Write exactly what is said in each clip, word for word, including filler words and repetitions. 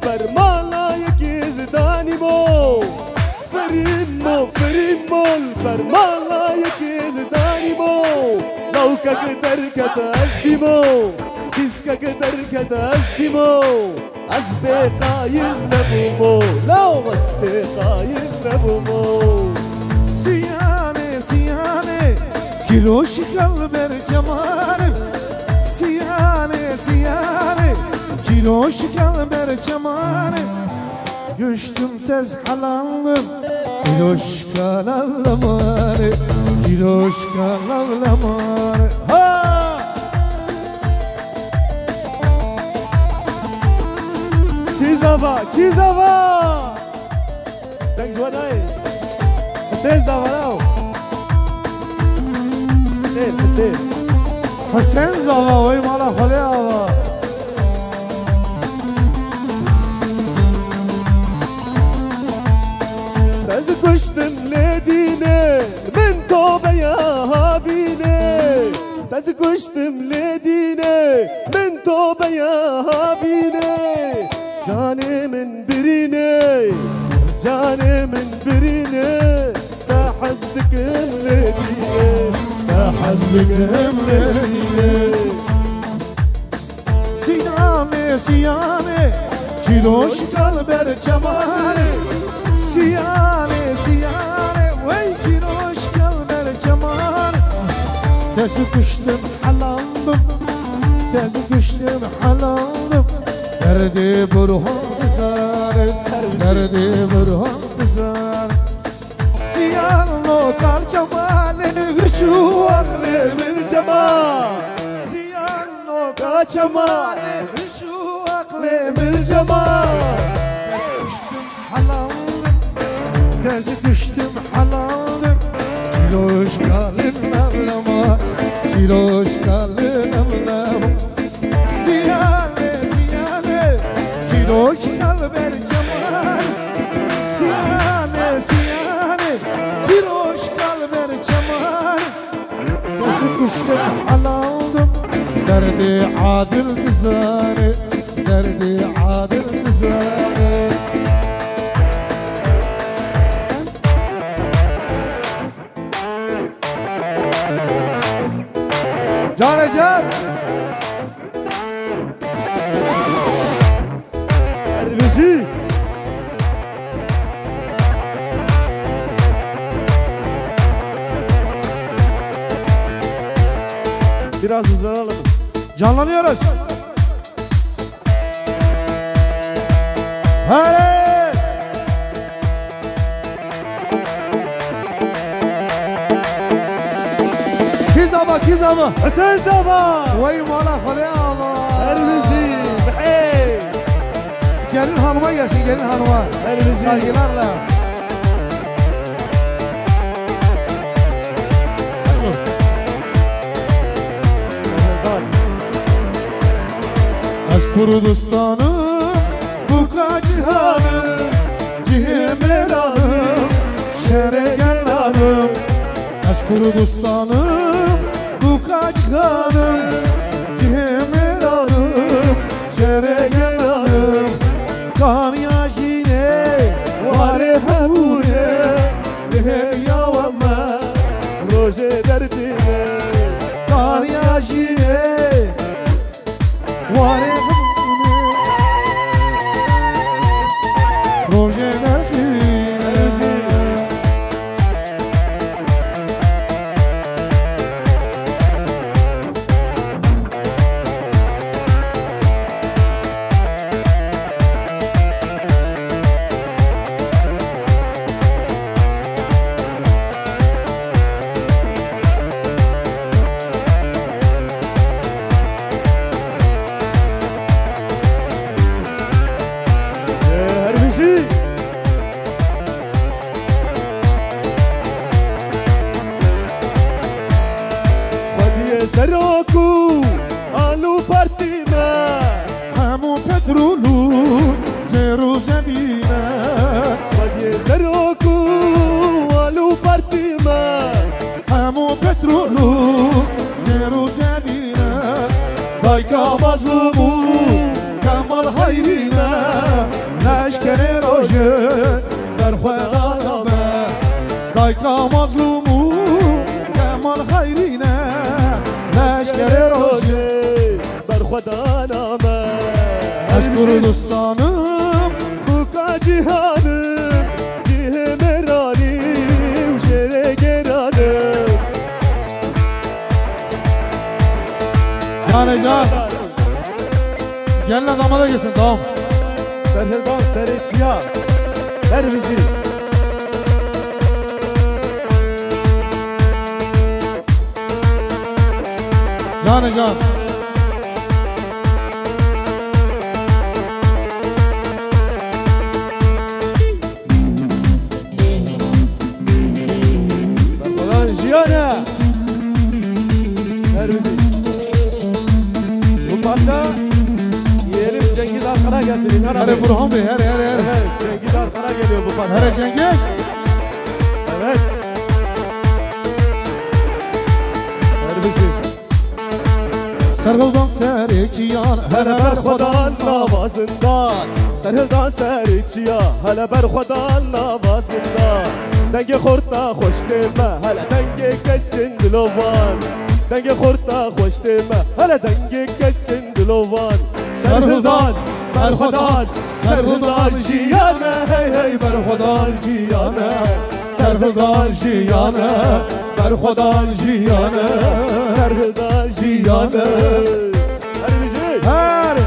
Bermala yekê zidanî bo. Firîmo, firîmo, li bermala yekê zidanî bo. Lawkek derkete ez dîmo. Dîskek derkete ez dîmo. Ez bê qayil nebûmo. Law ez bê qayil nebûmo. Siyanê, siyanê, kîroşika li ber çeman e. Siyanê, siyanê, kîroşika li ber çeman e. Guştim tez helandim, kîroşka lawleman e, kîroşka lawleman e. Ha! Kîzava, kîzava! Deng ji we nayê. Hisên Zava law. Hisên, Hisên. Hisên Zava, wey mala Xwedê ava. Ez kuştim lê dînê, min tobeya havînê. Ez kuştim lê dînê, min tobeya havînê. Canê min birînê, canê min birînê, te hez dikim lê dînê, te hez dikim lê dînê. Siyanê, siyanê, kîroşka li ber çeman e. Siyanê, siyanê, wey kîroşka li ber çeman e. Te ji kuştim helandim, te ji kuştim helandim. Derdê Burhan dizane, derdê Burhan dizane. Siyan no kar çemalê, hişû aqlê min çema. Siyan no kar çemalê, hişû aqlê min çema. Te ji kuştim helandim, te ji kuştim helandim. Çîroşka li mevlama, çîroşka li mevlama. Siyanê, siyanê, kîroşka li ber çeman. Siyanê, siyanê, kîroşka li ber çeman. Te ji kuştim helandim, derdê Adil dizane, derdê Adil dizane. Canê can. Her bijî. Biraz hızlanalım. Canlanıyoruz. Hadi! Kîzava, kîzava. Hisên Zava. Wey mala Xwedê ava. Her bijî. Bihê. Gelin hanıma gelsin, gelin hanıma. Her bijî. Saygılarla. Ez Kurdistanim, buka cihanim, cihê mêranim, şerê gelanim. Ez Kurdistanim, buka cihanim, cihê mêranim, şerê gelanim. Kaniya jînê, warê hebûnê, bihêriya we me, rojê derdînê. Kaniya jînê, warê hebûnê, rojê derdînê. Ê, her bijî. Xwediyê serok û al û partî me. Hemû petrol û jêr û zevî me. Xwediyê serok û al û partî me. Hemû petrol û jêr û zevî me. Dayka Mazlûm û Kemal Hayrî me. Xwedana me. Ez Kurdistanim. Buka cîhanim, cihê mêranî û jêrê gêranim. Canê can. Gelin damada gelsin, tamam. Serhildan serê çiya. Her bizi. Canê can. Berxwedan jiyane. Her bizi. Bu parça yiyelim Cengiz Arkan'a gelsin. İnan abi. Hadi Burhan Bey, hadi, hadi, hadi. Evet, Cengiz Arkan'a geliyor bu parça. Hadi Cengiz. Evet. Her bizi. Serhildan serê çiyan, hele berxwedan nava zindan. Serhildan serê çiya, hele berxwedan nava zindan. Dengê xorta xweş tê me, hele dengê keçin dilovan. Dengê xorta xweş tê me, hele dengê keçin dilovan. Serhildan, berxwedan, Serhildan jiyane, hey hey, berxwedan jiyane. Serhildan jiyane, berxwedan jiyane. Serhildan jiyane. Her bizi. Her.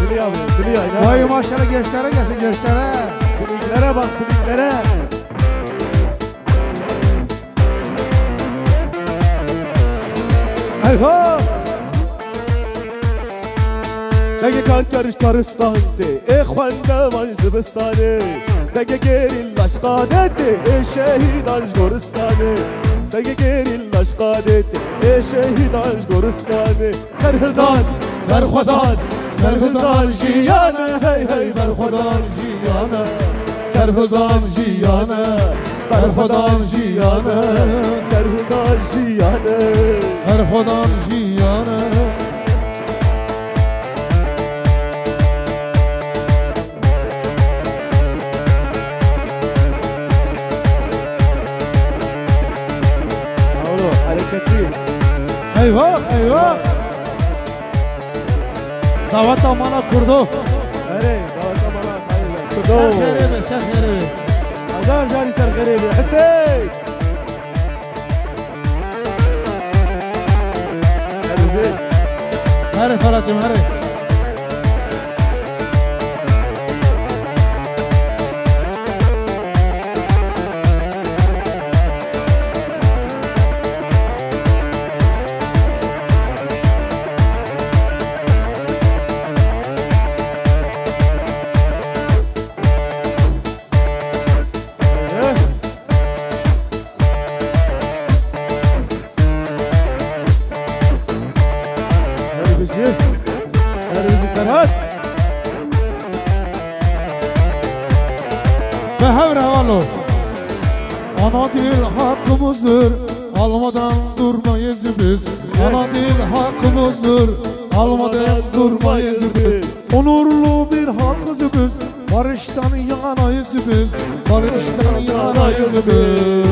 Biliyor, biliyor, inan. Vay maşallah, gençlere gelsin, gençlere. Kliklere bak, kliklere. Eyho! Dengê karkeriş karistan tê, ê xwendevan ji zivistanê. Dengê gerîla ji qadê tê, ê şehîdan ji goristanê. Dengê gerîla ji qadê tê, ê şehîdan ji goristanê. Serhildan, berxwedan, serhildan jiyane, hey hey, berxwedan jiyane. Serhildan jiyane, berxwedan jiyane. Serhildan jiyane. Berxwedan jiyane. Bravo, hareketli. Eyvah, eyvah. Daweta mala Kurdo. Erê, daweta mala Kurdo. Ser xêrê be, ser xêrê be. Hajar carî ser xêrê be. Hesey. Her bizi. Her Ferhat'ım, her. Her bizi, her bizi Ferhat. Ve hev revalo. Ana dil hakkımızdır, almadan durmayız biz. Ana dil hakkımızdır, almadan durmayız biz. Onurlu bir halkız biz, barıştan yanayız biz, barıştan yanayız biz.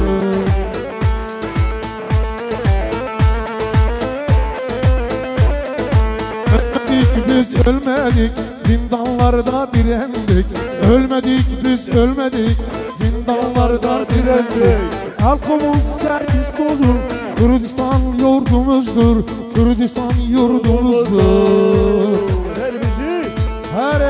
Ölmedik biz, ölmedik, zindanlarda direndik. Ölmedik biz, ölmedik, zindanlarda direndik. Halkımız serkistozdur, Kürdistan yurdumuzdur. Kürdistan yurdumuzdur. Her bizi. Her.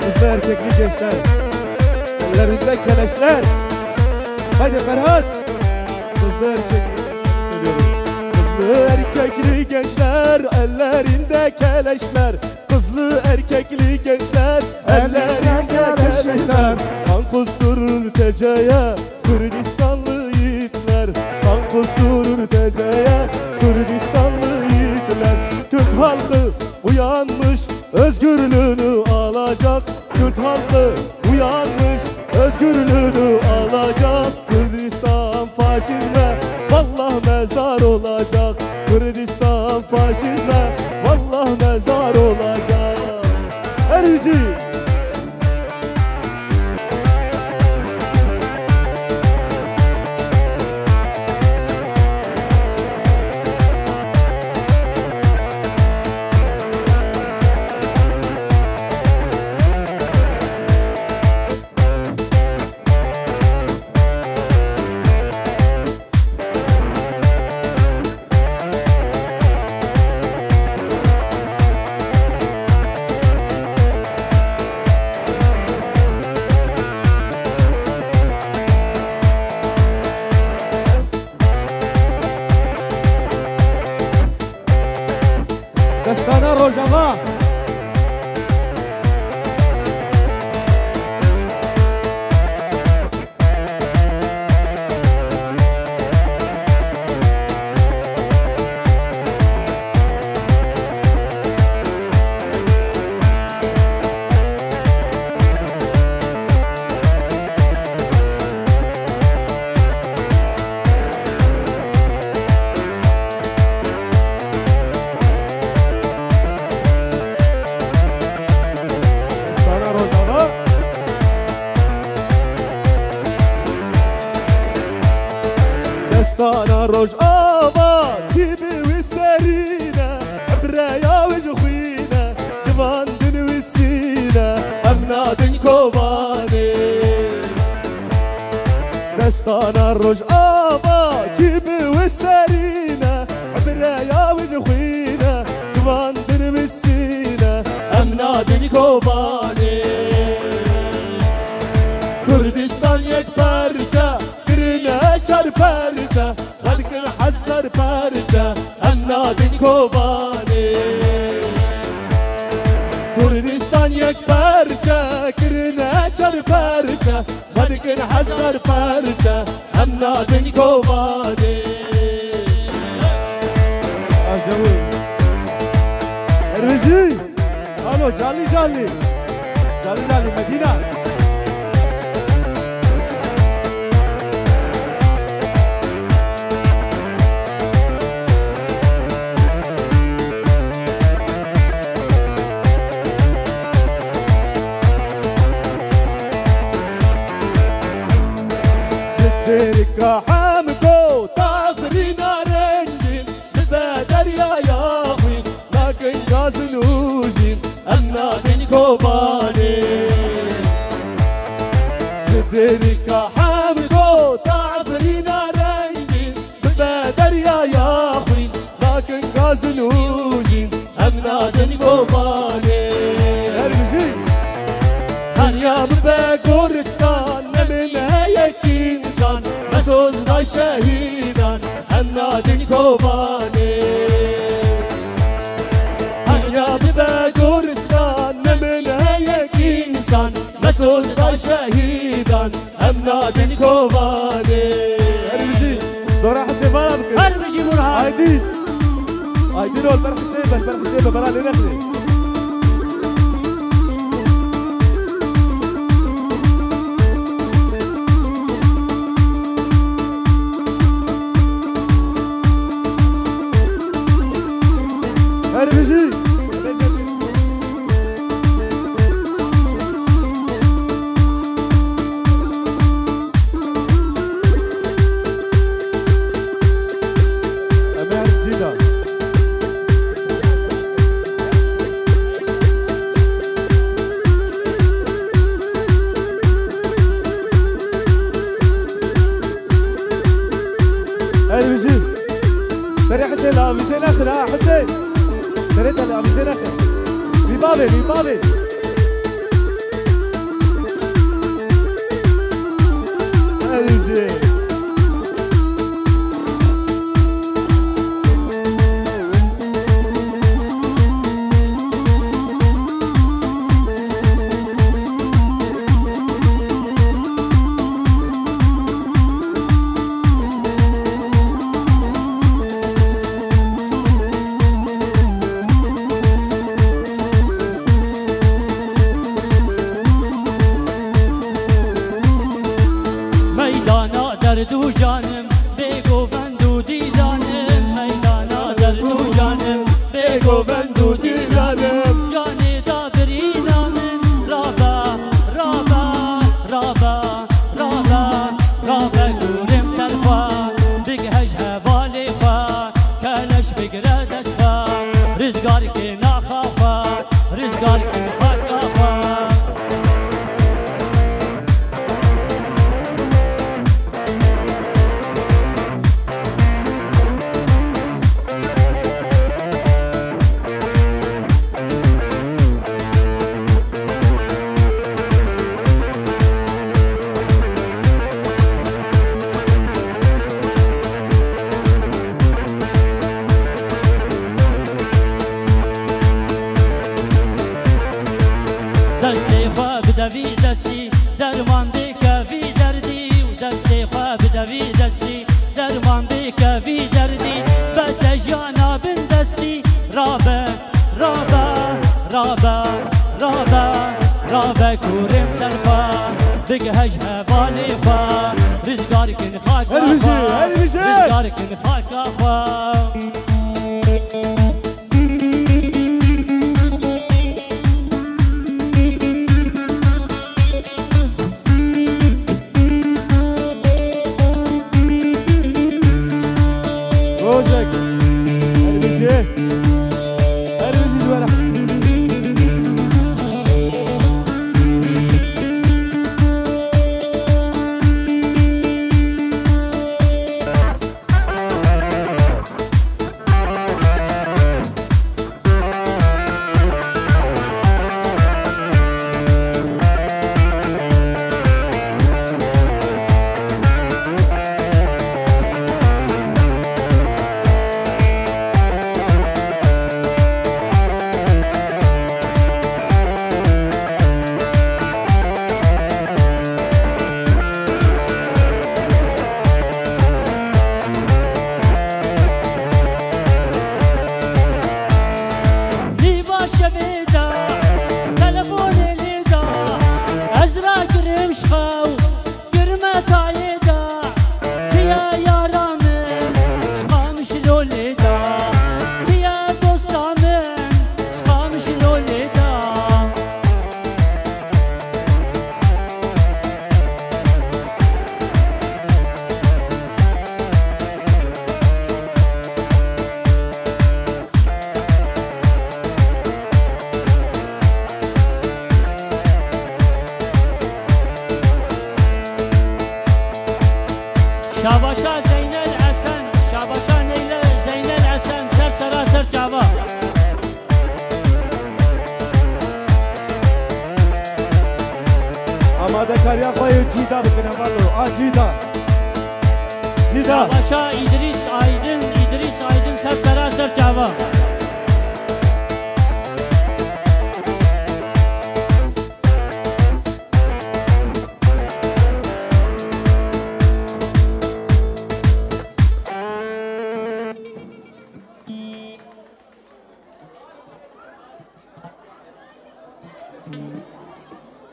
Hızlı erkekli gençler. Ellerinde keleşler. Haydi Ferhat. Hızlı erkekli gençleri seviyorum. Hızlı erkekli gençler, ellerinde keleşler. Hızlı erkekli gençler, ellerinde keleşler. Kan kusturur teceye Kürdistanlı yiğitler. Kan kusturur teceye Kürdistanlı yiğitler. Türk halkı uyanmış, özgürlüğünü alacak. Türk halkı uyanmış, özgürlüğünü alacak. Kürdistan faşizme vallah mezar olacak. Kürdistan faşizme vallah olacak. Her biçim. Destana Rojava. Destana Rojava. Destana Rojava, kî bi wî serî ne, ebreya wî ji xwî ne, ciwan din wî sî ne, em nadin Kobanê. Destana Rojava, kî bi wî serî ne, ebreya wî ji xwî ne, ciwan din wî sî ne, em nadin Kobanê. Kurdistan yek parça, kirine çar parça, xwe dikin hezar parça, em nadin Kobanê. Kurdistan yek parça, kirine çar parça, xwe dikin hezar parça, em nadin Kobanê. Ajawi. Erwijî. Alo, canlı canlı. Canlı canlı, Medina. Ji derika Hemko taxirîna rengîn, dibe deryaya xwîn, nakin gazin û jîn, em nadin Kobanê. Ji derika Hemko taxirîna rengîn, dibe deryaya xwîn, nakin gazin û jîn, em nadin Kobanê. Her bijî. Her ya bibe goristan, nemine yek însan, me soz day şehîdan, em nadin Kobanê. Her ya bibe goristan, nemine yek însan, me soz day şehîdan, em nadin Kobanê. Her bijî. Dora Hesê vara bikin. Her bijî Burhan. Aydin. Aydin ol, ber Hesê be, ber Hesê be, bera lê nexirê. Her bijî. Emer Cîda. Her bijî. Serê Hesê la avîzê nexir ha, Hesê. Serê te la avîzê nexir. Vî bavê, vî bavê. Her bijî. Meydana Bigihej hevalê xwe, rizgar kin xaka Her bijî, xwe, her bijî. Rizgar kin xaka xwe. Rojek. Her bijî. Her bijî ji we re. Nîva şevê de telefonê lê da, ez rakirim ji xew, kirime tayê de. Tiye yara min, ji Qamişlo lê da, tiye dosta min, ji Qamişlo lê da. Şabaşa Zeynel Esen, şabaşa Neyle-, Zeynel Esen, ser sera ser çava. Amadekariya xwe yê cîda bikin, hevalno. A cîda. Cîda. Şabaşa Îdrîs Ay,